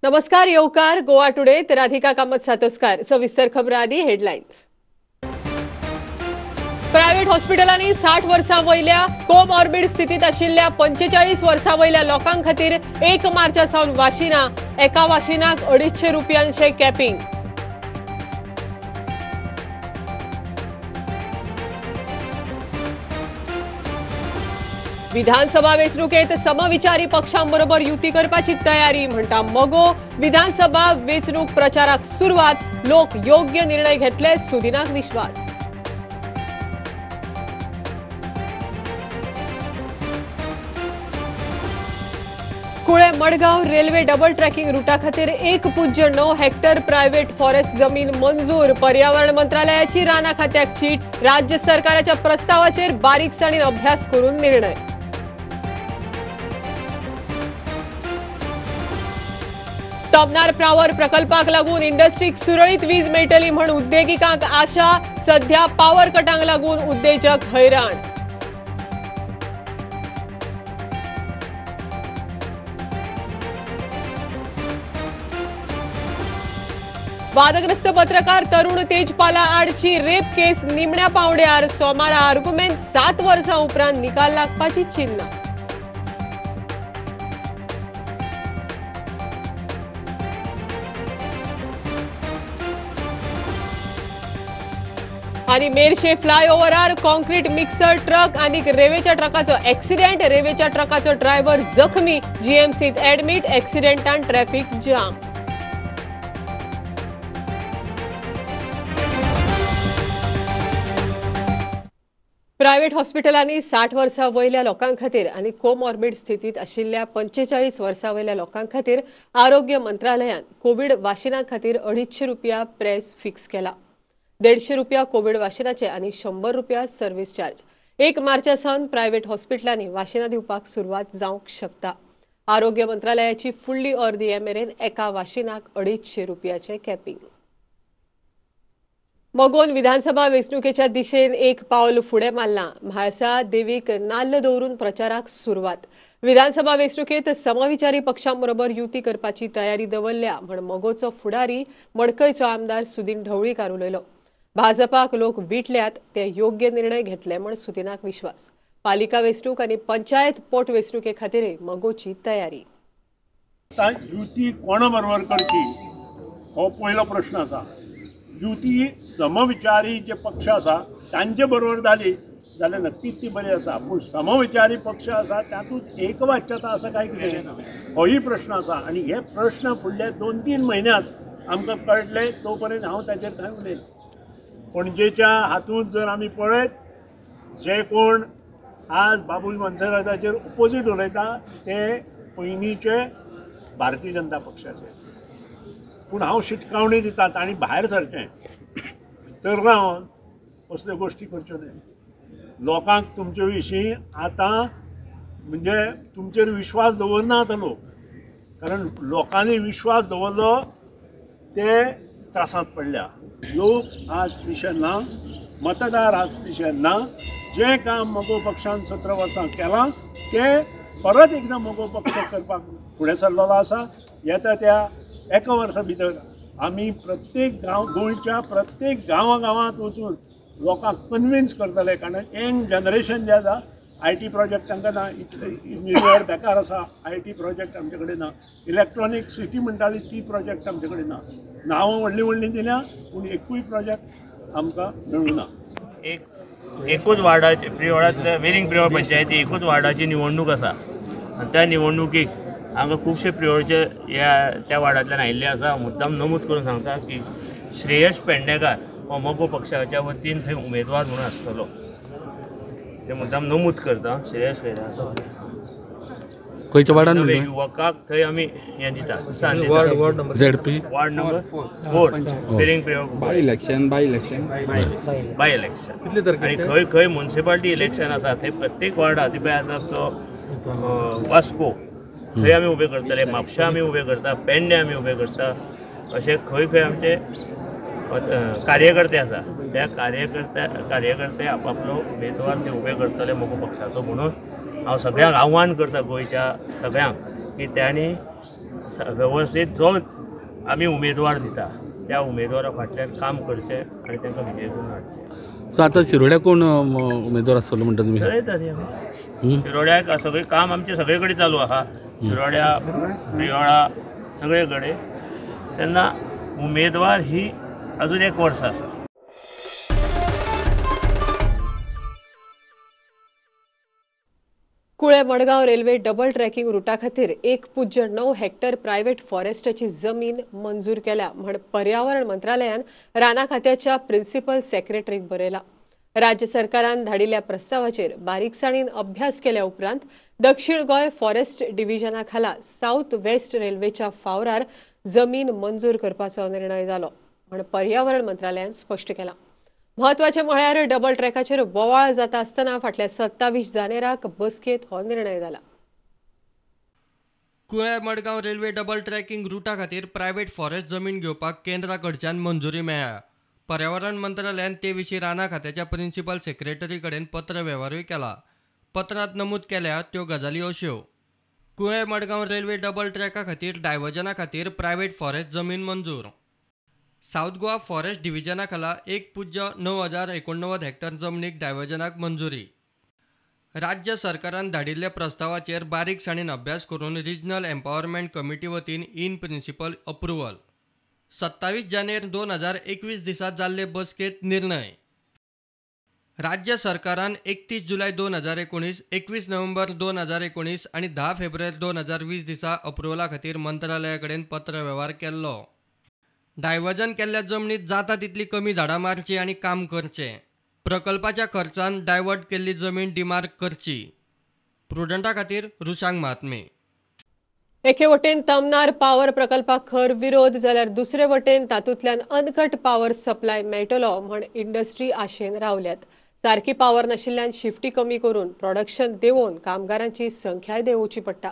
नमस्कार येवकार गोवा टुडे तर राधिका कामत सातोस्कार। सविस्तर खबर आदी हेडलाइन्स। प्रायव्हेट हॉस्पिटलांनी 60 वर्सां वयल्या कोमॉर्बिड स्थितीत आशिल्ल्या 45 वर्सां वयल्या लोकां खातीर 1 मार्चा सावन वाशिना, एका वाशिनाक 250 रुपयांचे कॅपिंग। विधानसभा वेंचणुकेत समविचारी पक्षांबरोबर युती करपाची तयारी म्हणटा मगो। विधानसभा वेंचणूक प्रचाराक सुरवात, लोक योग्य निर्णय घेतले सुदिनाक विश्वास। Kulem Madgaon railway double tracking rota खातीर 1.9 हेक्टर प्रायव्हेट फॉरेस्ट जमीन मंजूर। पर्यावरण मंत्रालयाची राना खात्याक चीट, राज्य सरकाराच्या प्रस्तावाचेर बारीकसाणीन अभ्यास करून निर्णय। तमनार पावर प्रकल्पाक लागून इंडस्ट्रीक सुरळीत वीज मेळटली म्हण उद्देगिकांक आशा, सध्या पावर कटांक लागून उद्देजक हैराण। वादग्रस्त पत्रकार तरुण तेजपाला आडची रेप केस निमण्या पावड्यार, सोमारा आर्ग्युमेंट 7 वर्सां उपरांत निकाल लागपाची चिन्ह। आनी मेरशे फ्लायओव्हरार कॉन्क्रीट मिक्सर ट्रक आनी रेवेच्या ट्रकाचो एक्सिडेंट, रेवेच्या ट्रकाचो ड्रायव्हर जखमी, जीएमसीत ऍडमिट, एक्सिडेंटान ट्रॅफिक जाम। प्रायव्हेट हॉस्पिटलांनी 60 वर्सां वयल्या लोकां खातीर आनी कोमॉर्बिड स्थितीत आशिल्ल्या 45 वर्सां वयल्या लोकां खातीर आरोग्य मंत्रालयान कोवीड वाशिना खातीर 250 रुपया प्रेस फिक्स केला। 150 रुपया कोवीड वाशिनाचे आनी 100 रुपया सर्व्हिस चार्ज। 1 मार्चा सावन प्रायव्हेट हॉस्पिटलांनी वाशिना दिवपाक सुरवात जावंक शकता। आरोग्य मंत्रालयाची फुडली अर्द ये मेरेन एका वाशिनाक 250 रुपयाचे कॅपिंग। मगोन विधानसभा वेंचणुकेच्या दिशेन एक पावल फुडें मारलां। म्हाळसा देवीक नाल्ल दवरून प्रचाराक सुरवात। विधानसभा वेंचणुकेत समविचारी पक्षांबरोबर युती करपाची तयारी दवरल्या म्हण मगोचो फुडारी मडकयचो आमदार सुदीन ढवळीकार उलयलो। भाजपाक लोक विटल्यात ते योग्य निर्णय घेतले म्हण सुदिनाक विश्वास। पालिका वेंचणूक आनी पंचायत पोट वेंचणुके खातीर मगोची तयारी। युती कोणा बरोबर करची हो पयलो प्रश्न आसा। युती समविचारी जे पक्ष आसा तांचे बरोबर जाली जाल्यार नक्कीच ती बरी आसा, पूण समविचारी पक्ष आसा तातूंत एकवाच्यता आसा काय कितें होय प्रश्न आसा। आनी हे प्रश्न फुडल्या 2-3 म्हयन्यांत आमकां कळटले, तो पर्यंत हांव ताचेर कांय उलयना। पणजेच्या हातूंत जर आमी पळयत जे कोण आज बाबूल मोन्सेराताचेर ओपोजीट उलयता ते पयलींचे भारतीय जनता पक्षाचे, पूण हांव शिटकावणी दिता तांणी भायर सरचें, भितर रावन असल्यो गोश्टी करच्यो न्हय। लोकांक तुमचे विशीं आतां म्हणजे तुमचेर विश्वास दवरना आतां लोक, कारण लोकांनी विश्वास दवरलो ते त्रासांत पडल्या। लोक आज पिशे ना, मतदार आज पिशे ना। जें काम मगो पक्षान 17 वर्सां केलां तें परत एकदां मगो पक्ष करपाक फुडें सरलेलो आसा। येता त्या एका वर्सा भितर आमी प्रत्येक गांव, गोंयच्या प्रत्येक गांवा गांवांत वचून लोकांक कन्विन्स करतले, कारण यंग जनरेशन जें आसा I T project तांकां ना, इतले इंजिनियर बेकार आसा, I T project आमचे कडेन ना, इलेक्ट्रॉनीक सिटी म्हणटाली ती प्रोजेक्ट आमचे कडेन ना। नांवां व्हडलीं व्हडलीं दिल्या पूण एकूय प्रोजेक्ट आमकां मेळूं ना। एकूच वार्डाचे प्रियोळांतल्या वेरिंग प्रियोळ पंचायती एकूच वार्डाची निवडणूक आसा आनी त्या निवडणुकीक हांगा खुबशे प्रियोळचे ह्या त्या वार्डांतल्यान आयिल्ले आसा। मुद्दाम नमूद करून सांगता की श्रेयश पेडणेकार हो मगो पक्षाच्या वतीन थंय उमेदवार म्हणून आसतलो, ते मुद्दाम नमूद करता। श्रेयश पेडणेकार खंयच्या वार्डान युवकाक थंय आमी हें दिता, ZP ward number 4 Verem Priol by election, by election, by election. आनी खंय खंय मुन्सिपालिटी इलेक्शन आसा थंय प्रत्येक वार्डात पळय आसा आमचो वास्को थंय आमी उबे करतले, म्हापशा आमी उबे करता, पेडणे आमी उबे करता, अशे खंय खंय आमचे कार्यकर्ते आसा त्या कार्यकर्ते आपापलो उमेदवार ते उबे करतले मगो पक्षाचो म्हणून हांव सगळ्यांक आव्हान करता गोंयच्या सगळ्यांक की तांणी वेवस्थीत जो आमी उमेदवार दिता त्या उमेदवारा फाटल्यान काम करचें आनी तांकां विजय करून हाडचें. सो आतां शिरोड्या कोण उमेदवार आसतलो म्हणटा तुमी? थरयतात आमी शिरोड्याक सगळें काम आमचें सगळे कडेन चालू आसा, शिरोड्या प्रियोळा सगळे कडेन. तेन्ना उमेदवार ही अजून एक वर्स आसा. Kulem Madgaon railway double tracking rota खातीर 1.9 हेक्टर प्रायव्हेट फॉरेस्टाची जमीन मंजूर केल्या म्हण पर्यावरण मंत्रालयान राना खात्याच्या प्रिन्सिपल सेक्रेटरीक बरयला. राज्य सरकारान धाडिल्ल्या प्रस्तावाचेर बारीकसाणीन अभ्यास केल्या उपरांत दक्षिण गोंय फॉरेस्ट डिव्हिजना खाला साऊथ वेस्ट रेल्वेच्या फावरार जमीन मंजूर करपाचो निर्णय जालो म्हण पर्यावरण मंत्रालयान स्पश्ट केला. म्हत्वाचें म्हळ्यार डबल ट्रॅकाचेर बोवाळ जाता आसतना फाटल्या 27 जानेराक बसकेंत हो निर्णय जाला. Kulem Madgaon railway double tracking rota खातीर प्रायव्हेट फॉरेस्ट जमीन घेवपाक केंद्रा कडच्यान मंजुरी मेळ्ळ्या. पर्यावरण मंत्रालयान ते विशीं राना खात्याच्या प्रिन्सिपल सेक्रेटरी कडेन पत्र वेव्हारूय केला. पत्रांत नमूद केल्या त्यो गजाली अश्यो: कुळें मडगांव रेल्वे डबल ट्रॅका खातीर डायवर्जना खातीर प्रायव्हेट फॉरेस्ट जमीन मंजूर. साऊथ गोवा फॉरेस्ट डिव्हिजना खाला 1.9089 हेक्टर जमनीक डायवर्जनाक मंजुरी. राज्य सरकारान धाडिल्ल्या प्रस्तावाचेर बारीकसाणीन अभ्यास करून रिजनल एम्पावरमेंट कमिटी वतीन इन प्रिन्सिपल अप्रुव्हल. 27 जानेर 2021 दिसा जाल्ले बसकेंत निर्णय. राज्य सरकारान 31 जुलय 2019, 21 नोव्हेंबर 2019 आनी 10 फेब्रुवारी 2020 दिसा अप्रुव्हला खातीर मंत्रालया कडेन पत्रवेव्हार केल्लो. डायवर्जन केल्ल्या जमनीत जाता तितली कमी झाडां मारची आनी काम करचें. प्रकल्पाच्या खर्चान डायवर्ट केल्ली जमीन डिमार्क करची. प्रुडंटा खातीर रुशांग महात्मे. एके वटेन तमनार पावर प्रकल्पाक खर विरोध जाल्यार दुसरे वटेन तातूंतल्यान अनकट पावर सप्लाय मेळटलो म्हण इंडस्ट्री आशेन रावल्यात. सारकी पावर नाशिल्ल्यान शिफ्टी कमी करून प्रोडक्शन देंवोवन कामगारांची संख्याय देंवोवची पडटा.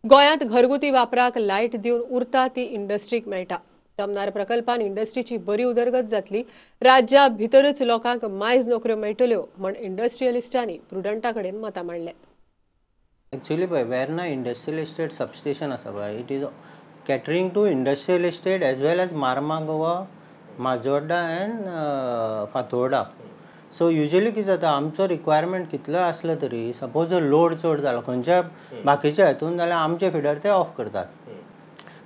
गोंयांत घरगुती वापराक लायट दिवन उरता ती इंडस्ट्रीक मेळटा. तमनार प्रकल्पान इंडस्ट्रीची बरी उदरगत जातली, राज्या भितरच लोकांक मायज नोकऱ्यो मेळटल्यो म्हण इंडस्ट्रियलिस्टांनी प्रुडंटा कडेन मतां मांडल्यात. एक्चुअली पळय वेर्ना इंडस्ट्रियल इस्टेट सबस्टेशन आसा पळय, it is catering to industrial estate as well as Marmagoa, Majorda and Fatorda. So usually कितें जाता, आमचो रिक्वायरमेंट कितलोय आसलो तरी सपोज जर लोड चड जालो खंयच्या बाकीच्या हेतून जाल्यार आमचे फिडर ते ऑफ करतात.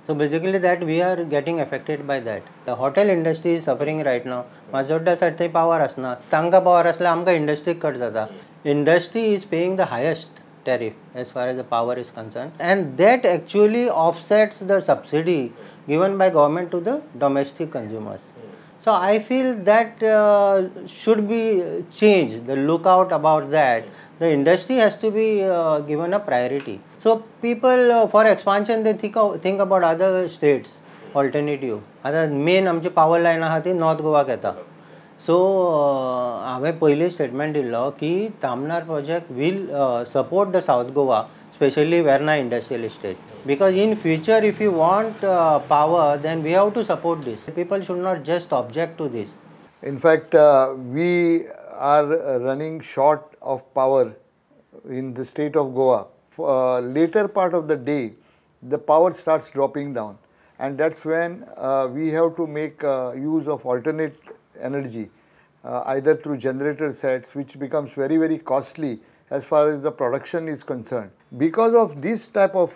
So basically that we are getting affected by that. The hotel industry is suffering right now. Majorda side थंय पावर आसना, तांकां पावर आसल्यार आमकां इंडस्ट्रीक कट जाता. Industry is paying the highest tariff as far as the power is concerned, and that actually offsets the subsidy given by government to the domestic consumers. So I feel that should be changed, the lookout about that. The industry has to be given a priority. So people for expansion they think about other states alternative. आता main आमची power line आहा ती north गोवाक येता. So हांवें पयलीं statement दिल्लो की Tamnar project will support the South Goa, specially Verna industrial estate, because in future if you want power then we have to support this. People should not just object to this. In fact, we are running short of power in the state of Goa. Later part of the day, the power starts dropping down, and that's when we have to make use of alternate energy, either through generator sets, which becomes very, very costly as far as the production is concerned. Because of this type of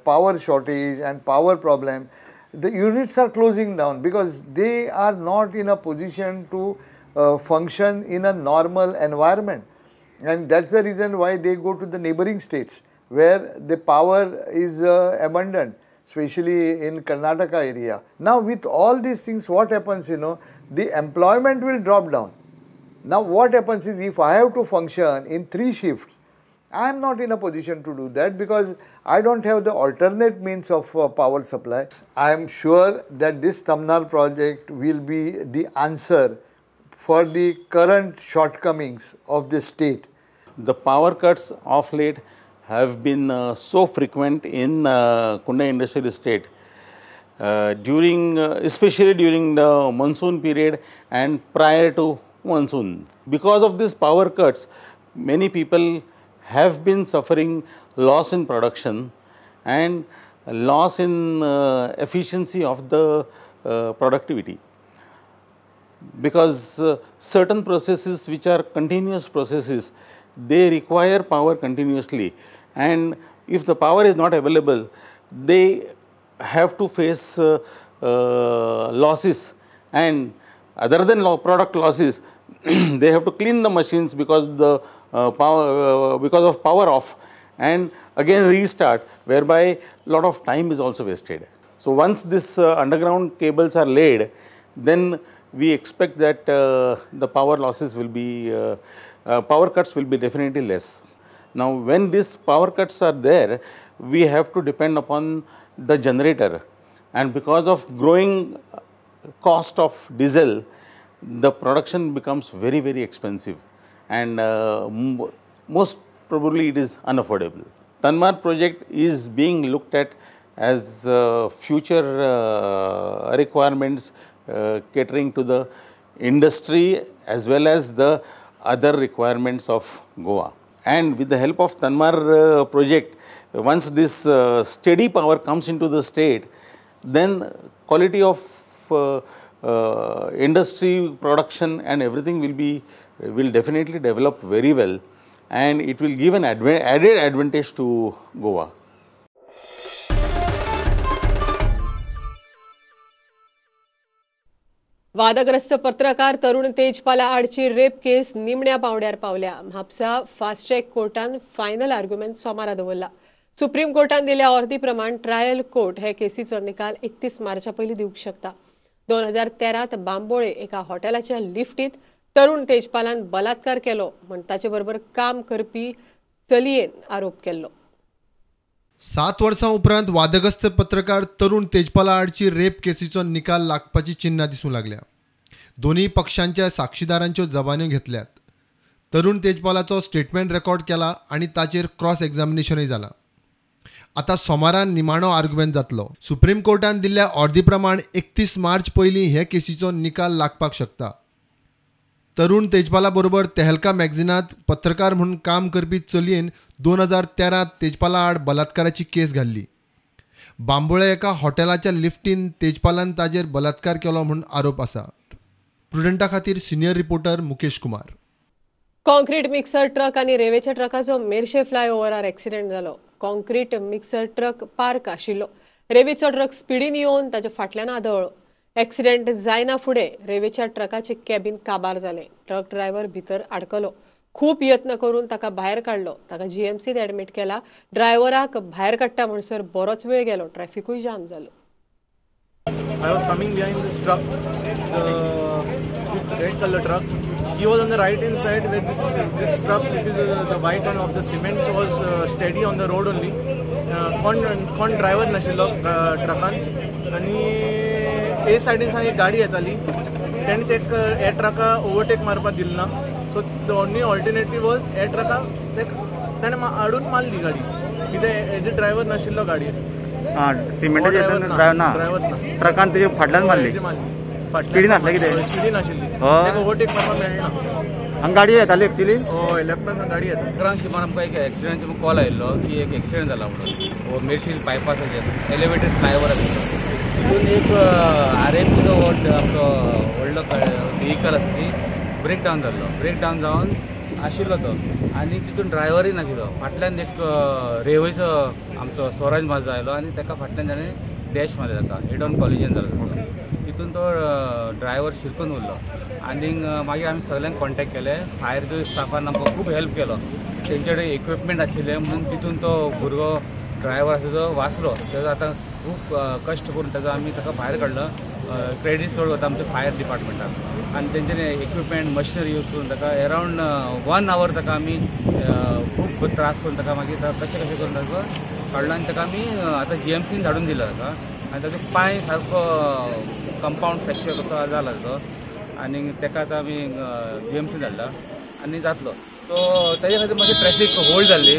power shortage and power problem, the units are closing down because they are not in a position to function in a normal environment. And that's the reason why they go to the neighboring states where the power is abundant, especially in Karnataka area. Now with all these things, what happens, the employment will drop down. Now what happens is, if I have to function in 3 shifts, I am not in a position to do that because I don't have the alternate means of power supply. I am sure that this Tamnar project will be the answer for the current shortcomings of the state. The power cuts of late have been so frequent in Kunda Industrial Estate, especially during the monsoon period and prior to monsoon. Because of these power cuts, many people have been suffering loss in production, and loss in efficiency of the productivity, because certain processes which are continuous processes, they require power continuously, and if the power is not available, they have to face losses, and other than product losses, they have to clean the machines because the power because of power off, and again restart, whereby lot of time is also wasted. So once this underground cables are laid, then we expect that the power losses will be, power cuts will be definitely less. Now when these power cuts are there, we have to depend upon the generator, and because of growing cost of diesel, the production becomes very, very expensive, and most probably it is unaffordable. Tanmar project is being looked at as future requirements catering to the industry as well as the other requirements of Goa. And with the help of Tanmar project, once this steady power comes into the state, then quality of industry production and everything will definitely develop very well, and it will give an added advantage to Goa. वादग्रस्त पत्रकार तरुण तेजपाला आडची rape केस निमण्या पावड्यार पावल्या. Mapusa fast track कोर्टान final argument सोमारा दवरला. Supreme कोर्टान दिल्या अर्दी प्रमाण ट्रायल कोर्ट हे केसीचो निकाल 31 मार्चा पयलीं दिवंक शकता. 2013 बांबोळे एका हॉटेलाच्या लिफ्टीत तरुण तेजपालान बलात्कार केलो म्हण ताचे बरोबर काम करपी चलयेन आरोप केल्लो. 7 वर्सां उपरांत वादग्रस्त पत्रकार तरुण तेजपाला आडची रेप केसीचो निकाल लागपाची चिन्हां दिसूंक लागल्या. दोनूय पक्षांच्या साक्षीदारांच्यो जबान्यो घेतल्यात. तरुण तेजपालाचो स्टेटमेंट रेकॉर्ड केला आनी ताचेर क्रॉस एग्जामिनेशनूय जाला. आतां सोमारा निमाणो आर्ग्युमेंट जातलो. सुप्रीम कोर्टान दिल्ल्या ऑर्दी प्रमाण 31 मार्च पयलीं हे केसीचो निकाल लागपाक शकता. तरुण तेजपाला बरोबर तेहलका मॅगझिनात पत्रकार म्हणून काम करपी चलयेन 2013 तेजपाला आड बलात्काराची केस घाल्ली. बांबोळे एका हॉटेलाच्या लिफ्टीन तेजपालान ताजेर बलात्कार केलो म्हूण आरोप आसा. प्रुडंटा खातीर senior reporter Mukesh Kumar. Concrete mixer truck आनी रेवेच्या ट्रकाचो मेरशे फ्लायओव्हरार एक्सिडेंट जालो. कॉन्क्रीट मिक्सर ट्रक पार्क आशिल्लो. रेवेचो ट्रक स्पिडीन येवन ताच्या फाटल्यान आदळ्ळो. एक्सिडेंट जायना फुडें रेवेच्या ट्रकाचे कॅबीन काबार जालें. ट्रक ड्रायव्हर भितर आडकलो. खूब यत्न करून ताका भायर काडलो. ताका जीएमसीत एडमीट केला. ड्रायव्हराक भायर काडटा म्हणसर बरोच वेळ गेलो. ट्रॅफिकूय जाम जालो. I was coming behind this truck, this red color truck. He was on the right hand side where this truck, which is the white one of the cement, was steady on the road only. कोण driver नाशिल्लो ट्रकान, आनी ए सायडीन एक गाडी येताली, तेणी ते हे ट्रका ओवरटेक मारपाक दिली ना. So the only alternative was हे ट्रका तेणें हाडून मारली गाडी, कित्याक हेजे ड्रायव्हर नाशिल्लो गाडयेर. सिमेंटाचे ड्रायव्हर ना, ट्रकान तेजे फाटल्यान मारली. स्पिडीन आसलें कितें? स्पिडीन आशिल्ली, ताका ओवरटेक मारपाक मेळना. हांगा गाडी येताली एक्चुअली? हय, लेफ्टान गाडी येता. 11 सुमार आमकां एक एक्सिडंट कॉल आयिल्लो की एक एक्सिडंट जाला म्हणून मेरशी बायपासाचेर एलिवेटेड फ्लायओवर आशिल्लो. तितून एक आरएमसीचो आमचो व्हडलो व्हेकल आसा ती ब्रेक डावन जाल्लो. ब्रेक डावन जावन आशिल्लो तो, आनी तितून ड्रायव्हरूय नाशिल्लो. फाटल्यान एक रेवेचो आमचो स्वराज माजदा आयलो आनी ताका फाटल्यान ताणें डॅश मारले ताका, हेड ऑन कॉलिजन जालो. तितून तो ड्रायव्हर शिरकून उरलो. आनी मागीर आमी सगळ्यांक कॉन्टेक्ट केले. फायर स्टाफान आमकां खूब हेल्प केलो. तेंचे कडेन इक्विपमेंट आशिल्ले म्हणून तितून तो भुरगो ड्रायव्हर आसा तो वाचलो. तेजो आतां खूब कश्ट करून ताजो आमी ताका भायर काडलो. क्रेडीट चड वता आमच्या फायर डिपार्टमेंटाक, आनी तेंच्यानी इक्विपमेंट मशिनरी यूज करून ताका अरावंड 1 our ताका आमी खूब त्रास करून ताका मागीर कशें कशें करून ताका काडलो आनी ताका आमी आतां जीएमसीन धाडून दिलो ताका. आनी ताजो पांय सारको कंपावंड फ्रॅक्चर कसो जाला तो, आनी ताका आतां आमी जीएमसीन धाडला आनी जातलो. सो ताजे खातीर मातशी ट्रॅफीक होल्ड जाल्ली.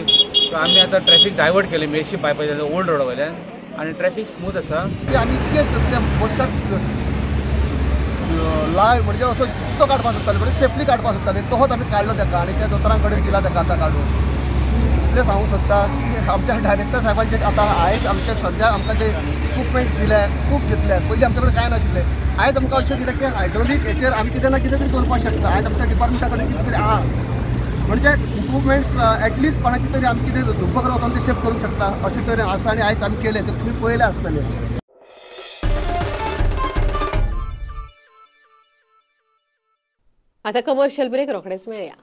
सो आमी आतां ट्रॅफीक डायवर्ट केली मेरशी बायपास ओल्ड रोडा वयल्यान, आनी ट्रॅफीक स्मूथ आसा. आमी इतकें त्या मनशाक लाय म्हणजे असो जितो काडपाक सोदताले, म्हणजे सेफली काडपाक सोदताले, तोच आमी काडलो ताका आनी त्या दोतोरां कडेन दिला ताका आतां काडून. इतलें सांगूंक सोदता की आमच्या डायरेक्टर साहेबांचे आतां आयज आमचे सद्या आमकां जे इक्विपमेंट्स दिले खूब घेतले, पयलीं आमचे कडेन कांय नाशिल्लें. आयज आमकां अशें दिलें की हायड्रोलीक हेचेर आमी कितें ना कितें तरी करपाक शकता. आयज आमच्या डिपार्टमेंटा कडेन कितें तरी आहा म्हणजे इम्प्रुवमेंट्स एटलिस्ट कोणाची तरी आमी कितें झुब्बा कडेन वचोन ते शेप करूंक शकता अशें तरेन आसा आनी आयज आमी केलें तें तुमी पळयलें आसतलें. आता कमर्शियल ब्रेक, रोखडेच मेळया.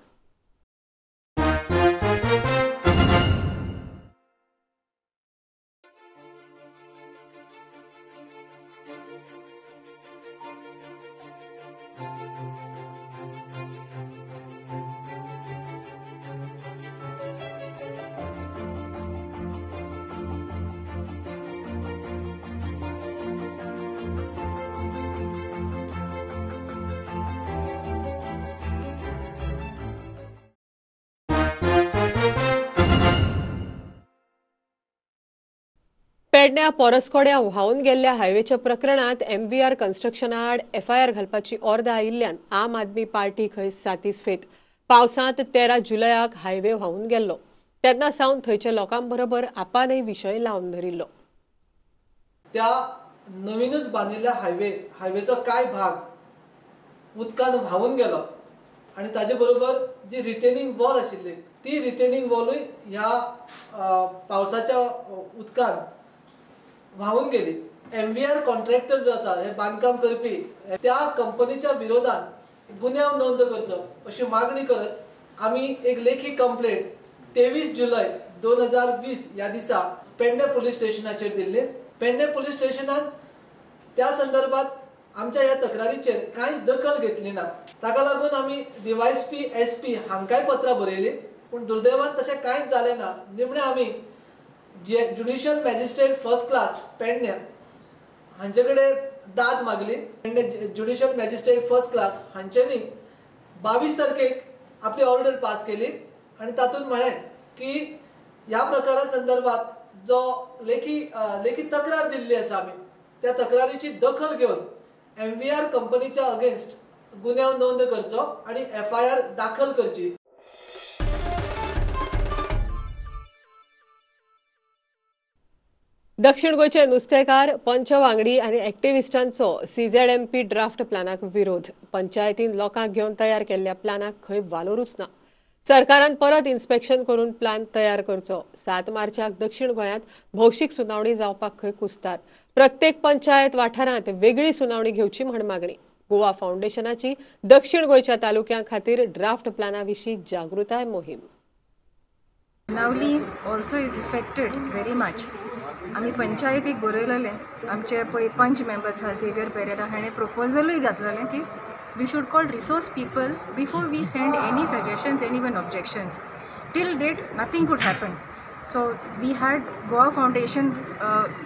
पेडण्या पोरस्कोड्या व्हांवन गेल्ल्या हायवेच्या प्रकरणात एमव्हीआर कन्स्ट्रक्शना आड एफआयआर घालपाची ऑर्द आयिल्ल्यान आम आदमी पार्टी खंय सातिस्फेत. पावसांत 13 जुलयाक हायवे व्हांवन गेल्लो तेन्ना सावन थंयच्या लोकां बरोबर आपानय विशय लावन धरिल्लो. त्या नवीनच बांदिल्ल्या हायवेचो कांय भाग उदकान व्हांवून गेलो आनी ताजे बरोबर जी रिटेनिंग वॉल आशिल्ली ती रिटेनिंग वॉलूय ह्या पावसाच्या उदकान व्हांवून गेली. एमव्हीआर कॉन्ट्रॅक्टर जो आसा हे बांदकाम करपी त्या कंपनीच्या विरोधात गुन्यांव नोंद करचो अशी मागणी करत आमी एक लेखी कंप्लेंट 23 जुलय 2020 ह्या दिसा पेडणे पुलीस स्टेशनाचेर दिल्ली. पेडणे पुलीस स्टेशनान त्या संदर्भात आमच्या ह्या तक्रारीचेर कांयच दखल घेतली ना. ताका लागून आमी डीवायएसपी एसपी हांकांय पत्रां बरयली पूण दुर्दैवान तशें कांयच जालें ना. निमणें आमी judicial magistrate first class Pedne हांचे कडेन दाद मागली. Pedne judicial magistrate first class हांच्यांनी 22 तारखेक आपली ऑर्डर पास केली आनी तातूंत म्हळें की ह्या प्रकारा संदर्भात जो लेखी तक्रार दिल्ली आसा आमी त्या तक्रारीची दखल घेवन एमव्हीआर कंपनीच्या अगेन्स्ट गुन्यांव नोंद करचो आनी एफआयआर दाखल करची. दक्षिण गोंयचे नुस्तेकार, पंच वांगडी आनी एक्टिविस्टांचो सीझेडएमपी ड्राफ्ट प्लानाक विरोध. पंचायतीन लोकांक घेवन तयार केल्ल्या प्लानाक खंय वालोरूच ना. सरकारान परत इन्स्पेक्शन करून प्लान तयार करचो. 7 मार्चाक दक्षिण गोंयांत भौशीक सुनावणी जावपाक खंय कुस्तार. प्रत्येक पंचायत वाठारांत वेगळी सुनावणी घेवची म्हण मागणी. गोवा फावंडेशनाची दक्षिण गोंयच्या तालुक्यां खातीर ड्राफ्ट प्लाना विशीं जागृताय मोहीम. Benaulim also is affected very much. आमी पंचायतीक बरयलेलें, आमचे पळय पंच मेंबर्स आहा झेवियर पेरेरा हाणें प्रपोजलूय घातलेलें की we should call resource people before we send any suggestions, any even objections. Till date nothing could happen. So we had Goa Foundation,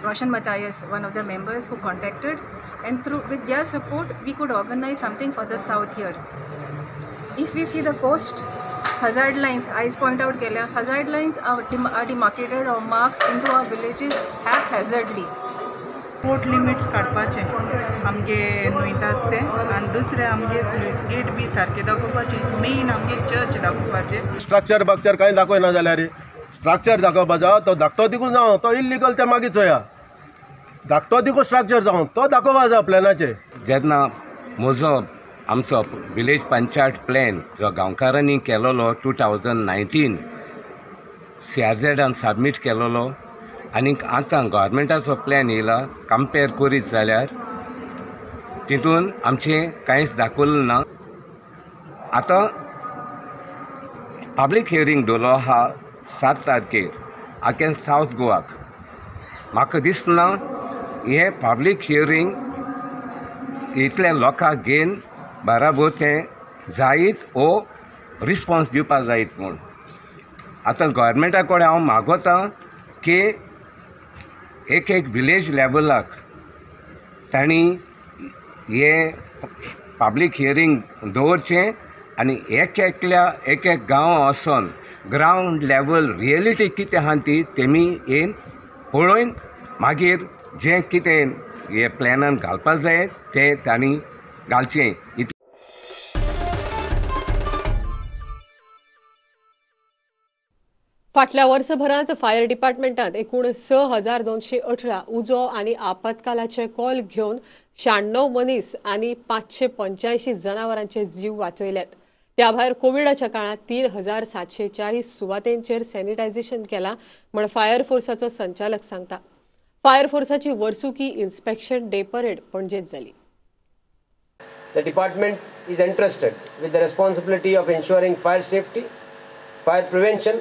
Roshan Matthias, one of the members who contacted, and through with their support we could organise something for the south here. If we see the coast hazard lines, eyes point out केल्या, hazard lines are demarcated or marked into our villages haphazardly. Port limits काडपाचें आमगे न्हंयताच तें आनी दुसरें आमगे sluice get बी सारकें दाखोवपाचें, main आमगे चर्च दाखोवपाचें. स्ट्रक्चर बाक्चर कांय दाखयना जाल्यार स्ट्रक्चर दाखोवपा जावं तो धाकटो दिकून जावं तो इल्लिगल तें मागीर चोया, धाकटो दिकून स्ट्रक्चर जावं तो दाखोवपा जाय प्लॅनाचेर. जेन्ना म्हजो आमचो विलेज पंचायत प्लॅन जो गांवकारांनी केलोलो 2019 सीआरझेडान सबमीट केलोलो आनीक आतां गव्हर्मेंटाचो प्लॅन येयला कंपेर करीत जाल्यार तितून आमचें कांयच दाखयलें ना. आतां पब्लीक हियरींग दवरलो आहा 7 तारखेर आख्या सावथ गोवाक. म्हाका दिसना हें पब्लीक हियरींग इतल्या लोकांक घेवन बराबर तें जायत वो रिस्पोन्स दिवपाक जायत म्हूण. आतां गव्हर्मेंटा कडेन हांव मागोता की एक एक विलेज लेवलाक तांणी हे पब्लीक हियरींग दवरचें आनी एक एकल्या एक एक गांवां वचोन ग्रावंड लेवल रियलिटी कितें आहा ती तेमी येवन पळोवन मागीर जें कितें हे प्लॅनान घालपाक जाय तें तांणी घालचें. फाटल्या वर्सभरांत फायर डिपार्टमेंटात एकूण 6218 उजो आनी आपत्कालाचे कॉल घेवन 96 मनीस आनी 585 जनावरांचे जीव वाचयल्यात. त्या भायर कोविडाच्या काळांत 3740 सुवातेंचेर सॅनिटायझेशन केला म्हण फायर फोर्साचो संचालक सांगता. फायर फोर्साची वर्सुकी इन्स्पेक्शन डे परेड पणजेंत जाली. The department is entrusted with the responsibility of ensuring fire safety, fire prevention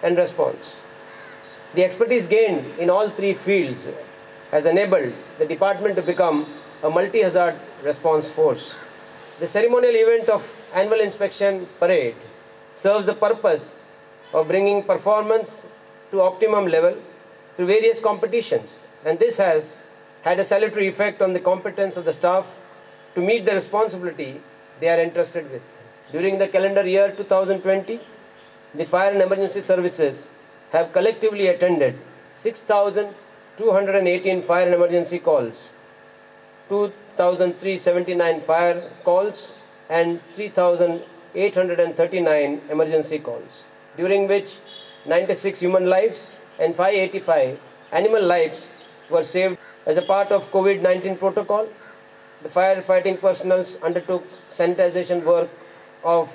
and response. The expertise gained in all three fields has enabled the department to become a multi-hazard response force. The ceremonial event of annual inspection parade serves the purpose of bringing performance to optimum level through various competitions, and this has had a salutary effect on the competence of the staff to meet the responsibility they are entrusted with. During the calendar year 2020, the Fire and Emergency Services have collectively attended 6,218 fire and emergency calls, 2,379 fire calls and 3,839 emergency calls, during which 96 human lives and 585 animal lives were saved. As a part of COVID-19 protocol, the firefighting personnel undertook sanitization work of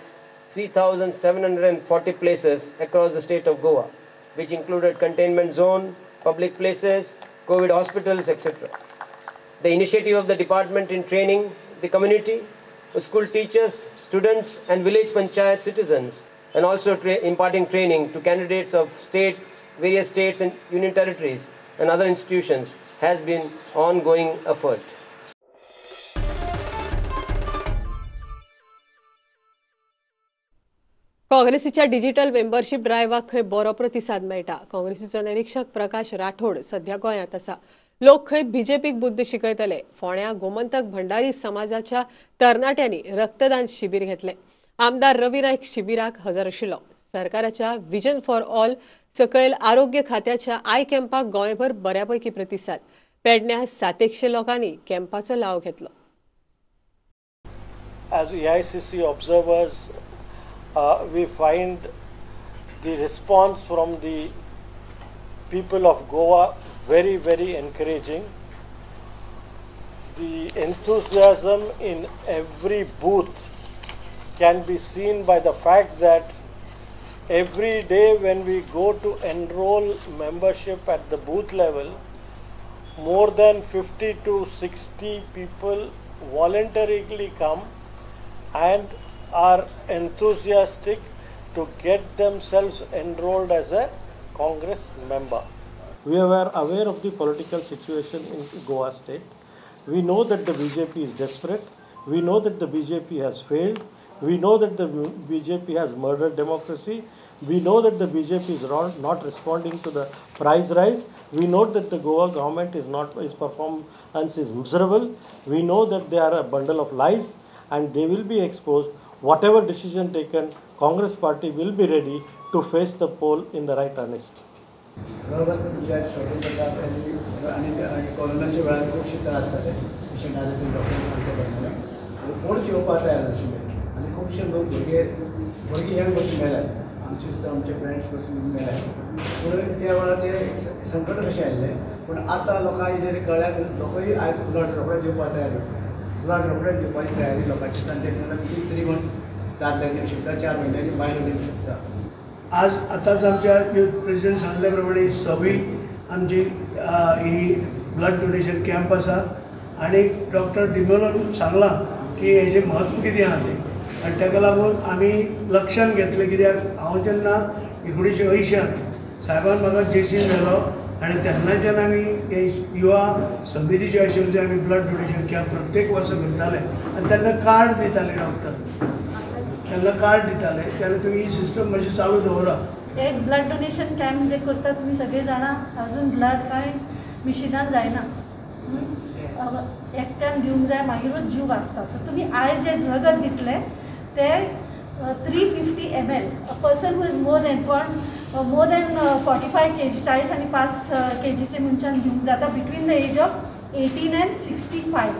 3,740 places across the state of Goa, which included containment zone, public places, COVID hospitals, etc. The initiative of the department in training the community, school teachers, students and village panchayat citizens, and also imparting training to candidates of state, various states and union territories and other institutions has been ongoing effort. काँग्रेसीच्या digital membership ड्रायव्हाक खंय बरो प्रतिसाद मेळटा. काँग्रेसीचो निरीक्षक प्रकाश राठोड सध्या गोंयांत आसा. लोक खंय बीजेपीक बुद्द शिकयतले. फोंड्या गोमंतक भंडारी समाजाच्या तरणाट्यांनी रक्तदान शिबीर घेतले. आमदार रवी नायक शिबिराक हजर आशिल्लो. सरकाराच्या विजन फॉर ऑल सकयल आरोग्य खात्याच्या I कॅम्पाक गोंयभर बऱ्यापैकी प्रतिसाद. पेडण्या 700 लोकांनी कॅम्पाचो लाव घेतलो. As AICC observers, we find the response from the people of Goa very, very encouraging. The enthusiasm in every booth can be seen by the fact that every day when we go to enroll membership at the booth level, more than 50 to 60 people voluntarily come and are enthusiastic to get themselves enrolled as a Congress member. We were aware of the political situation in Goa state. We know that the BJP is desperate. We know that the BJP has failed. We know that the BJP has murdered democracy. We know that the BJP is not responding to the price rise. We know that the Goa government is not, its performance is miserable. We know that they are a bundle of lies and they will be exposed. Whatever decision taken, Congress party will be ready to face the poll in the right earnest. कोरोनाच्या वेळार खुबशे त्रास जाले पेशंटाचे doctor सामके पडलेले कोणच येवपाक तयार नाशिल्ले आनी खुबशे लोक भुरगे भुरगे यंग पसून मेले आमचे सुद्दां आमचे फ्रेंड्स पसून मेले पूण त्या वेळार ते संकट कशें आयिल्लें पूण आतां लोकांक जें कळ्ळ्यार लोकूय आयज ब्लड रोखडे दिवपाक तयार ब्लड रोखडे दिवपाची तयारी लोकांची आनी तेका 3 मंथ्स दादल्यांनी दिवंक शकता 4 म्हयन्यांनी बायलो दिवंक शकता. आज आतांच आमच्या युथ प्रेसिडेंट सांगल्या प्रमाणे सवी आमची ही ब्लड डोनेशन कॅम्प आसा आनी डॉक्टर डिमेलोन सांगलां की हेजें म्हत्व कितें आहा तें आनी ताका लागून आमी लक्षान घेतलें कित्याक हांव जेन्ना 1980 साहेबान म्हाका जेसीन व्हेलो आनी तेन्नाच्यान आमी हे युवा समिती जी आशिल्ली आमी ब्लड डोनेशन कॅम्प प्रत्येक वर्सा करताले आनी तेन्ना कार्ड दिताले डॉक्टर तेन्ना कार्ड दिताले तेन्ना तुमी ही सिस्टम मातशी चालू दवरा. एक ब्लड डोनेशन कॅम्प जे करता तुमी सगळे जाणा अजून ब्लड कांय मिशिनान जायना एकट्यान दिवंक जाय मागीरूच जीव वाचता. तर तुमी आयज जे रगत दितले ते 350 ml a person who is more than कोण मोर दॅन 45 kg 40 आनी 5 केजीचे मनशान दिवंक जाता between the age of 18 and 65.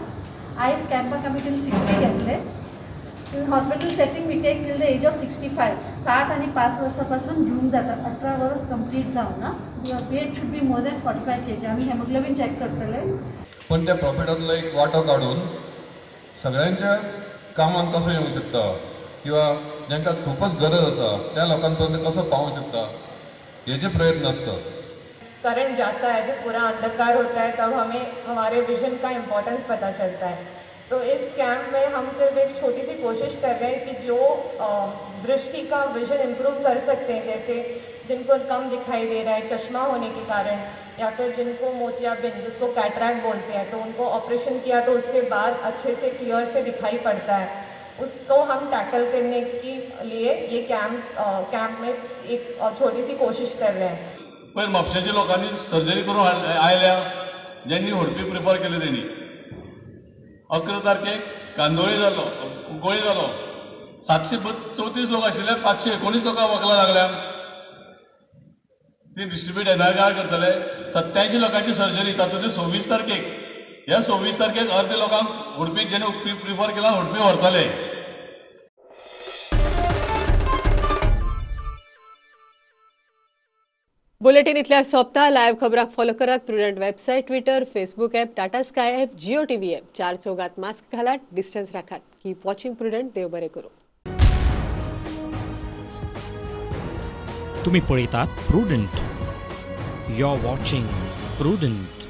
आयज कॅम्पाक आमी टील 60 घेतले. In hospital setting we take till the age of 65. 60 आनी 5 वर्सां पासून घेवंक जाता, 18 वर्स कंप्लीट जावंक ना. Weight should be more than 45 kg. आमी हेमोग्लोबीन चॅक करतले. पण त्या प्रॉफिटांतलो एक वांटो काडून सगळ्यांच्या कामाक कसो येवंक शकता किंवा जांकां खूपच गरज आसा त्या लोकां पर्यंत कसो पावूंक शकता हेजे प्रयत्न आसतात. करंट जाता है, जब पूरा अंधकार होता है तब हमें हमारे विजन का इम्पोर्टेंस पता चलता है. तो इस कैंप में हम सिर्फ एक छोटी सी कोशिश कर रहे हैं कि जो दृष्टि का विजन इम्प्रूव कर सकते हैं, जैसे जिनको कम दिखाई दे रहा है चश्मा होने के कारण, या फिर जिनको मोतियाबिंद जिसको कैटरैक्ट बोलते हैं, तो उनको ऑपरेशन किया तो उसके बाद अच्छे से क्लियर से दिखाई पड़ता है, उसको हम टैकल करने के लिए ये कैंप में एक छोटी सी कोशिश कर रहे हैं. पयर म्हापशेच्या लोकांनी सर्जरी करून आयल्या, ज्यांनी उडपी प्रिफर केले तेणी 11 तारखेक कांदोळी जालो, कुंकळी जालो, 734 लोक आशिल्ले, 519 लोकांक वखदां लागल्या. ती डिस्ट्रिब्यूट एनआरआर करतले. 87 लोकांची सर्जरी, तातूंतली 26 तारखेक, ह्या 26 तारखेक अर्दे लोकांक उडपीक जेणे प्रिफर केला उडपी व्हरतले. बुलेटिन इतल्यार सोंपता. लायव्ह खबराक फॉलो करात Prudent website, Twitter, Facebook app, Tata Sky app, Jio TV app. 4 चौगात मास्क घालात, डिस्टन्स राखात. Keep watching Prudent. देव बरें करूं. तुम्ही पळयतात Prudent. You are watching Prudent.